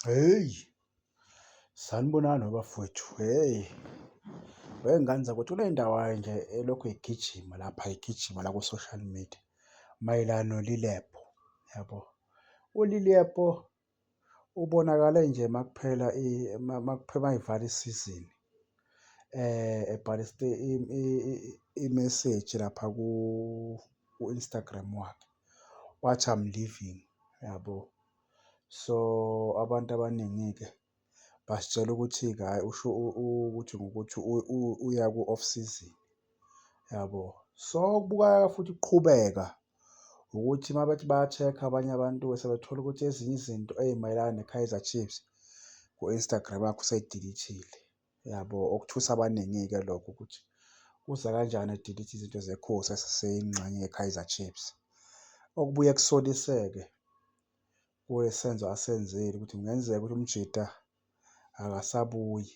Hheyi, sanibonani webafowethu, hheyi. Wey'ngane zakwethu kunendawana nje elokhu igijima lapha igijima la ku-social media mayelana noLilepo, yabo. ULilepo ubonakale nje makuphela mayivala isizini ebhala imeseji lapha ku-Instagram wakhe wathi, I'm leaving, yabo. So, abantu abaningi-ke basitshela ukuthi-ke hhayi usho ukuthi ngukuthi uya ku-off season, yabo. So, okubukeka futhi kuqhubeka ukuthi uma bethi baya-check-a abanye abantu sebethola ukuthi ezinye izinto ey'mayelana ne-Kaizer Chiefs ku-Instagram wakhe usey'dilithile, yabo. Okuthusa abaningi-ke lokho ukuthi kuza kanjani edelete izinto zekhosi eseseyingxenye ye-Kaizer Chiefs. Okubuye kusolise-ke kulesenzo asenzile ukuthi kungenzeka ukuthi umjita akasabuyi.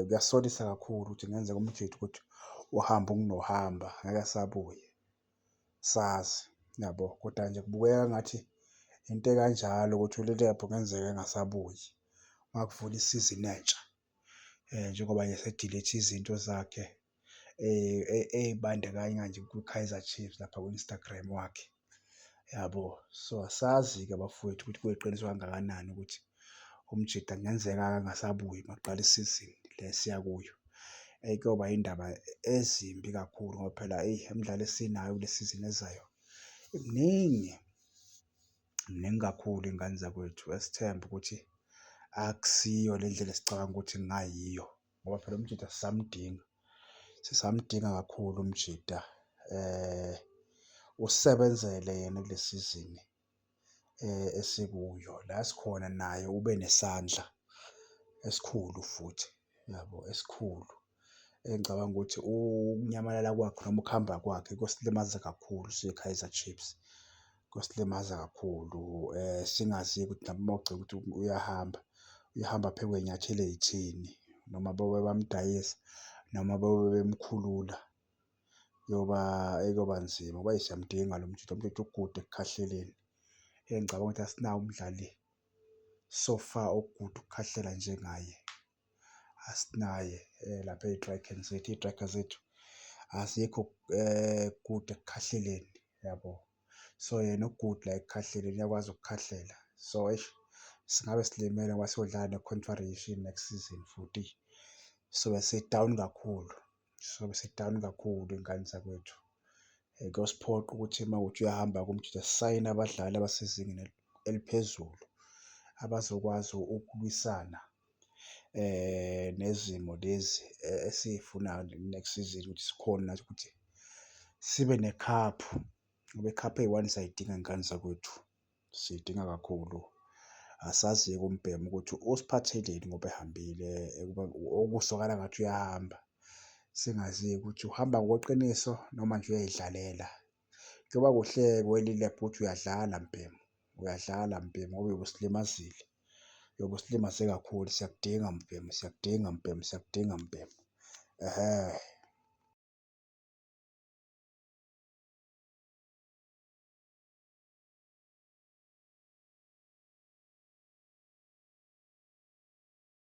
Kuyasolisa kakhulu ukuthi kungenzeka umjita ukuthi uhamba okunokuhamba ngeke asabuya, asazi, yabo. Koda nje kubukeka engathi into ekanjalo ukuthi uLilepo kungenzeka engasabuyi uma kuvulwa isizini entsha njengoba nje esedelete izinto zakhe ey'bandakanya nje kwi-Kaizer Chiefs lapha ku-Instagram wakhe, yabo. So, asazi-ke bafowethu ukuthi kuyiqiniso kangakanani ukuthi umjita kungenzeka-ke angasabuyi uma kuqala isizini le esiya kuyo. Eyi, kuyoba iy'ndaba ezimbi kakhulu ngoba phela eyi imidlalo esinayo kule sizini ezayo miningi, miningi kakhulu iy'ngane zakwethu. Asithembe ukuthi akusiyo le ndlela esicabanga ukuthi kungayiyo ngoba phela umjita sisamdinga, sisamdinga kakhulu umjita. Usebenzele yena kule sizini esikuyo, la sikhona naye ube nesandla esikhulu futhi, yabo, esikhulu. Engicabanga ukuthi ukunyamalala kwakhe noma ukuhamba kwakhe kuyosilimaza kakhulu siyi-Kaizer Chiefs, kuyosilimaza kakhulu singazi-ke ukuthi mhlampe uma kugcina ukuthi uyahamba, uyahamba phezu kwey'nyathelo ey'theni noma bayobe bamdayisa noma bayobe bemkhulula. Kuyoba, eyi kuyoba nzima ngoba eyi siyamdinga lo mjita, lo mjita u-good ekukhahleleni. Engicabanga ukuthi asinaye umdlali so far o-good ukukhahlela njengaye, asinaye lapha ey'traykheni zethu, iy'trayikha zethu azikho good ekukhahleleni, yabo. So, yena u-good la ekukhahleleni uyakwazi ukukhahlela. So, eish singabe silimele ngoba siyodlala ne-Confederation next season futhi sobe si-down kakhulu, sobe si-down kakhulu iy'ngane zakwethu. Kuyosiphoqa ukuthi uma kuwukuthi uyahamba-ke umjita sisayine abadlali abasezingeni eliphezulu abazokwazi ukulwisana nezimo lezi esiy'funayo next season ukuthi sikhone nathi ukuthi sibe nekhaphu ngoba ikhaphu eyi-one siyayidinga ngane zakwethu, siyidinga kakhulu. Asazi-ke umbhemu ukuthi usiphatheleni ngoba ehambile okuzwakala ngathi uyahamba, singazi-ke ukuthi uhamba ngokweqiniso noma nje uyay'dlalela. Kuyoba kuhle-ke weLilepo ukuthi uyadlala mbhemu, uyadlala mbhemu ngoba uyobe usulimazile, uyobe usilimaze kakhulu. Siyakudinga mbhemu, siyakudinga mbhemu, siyakudinga mbhemu, ehhe.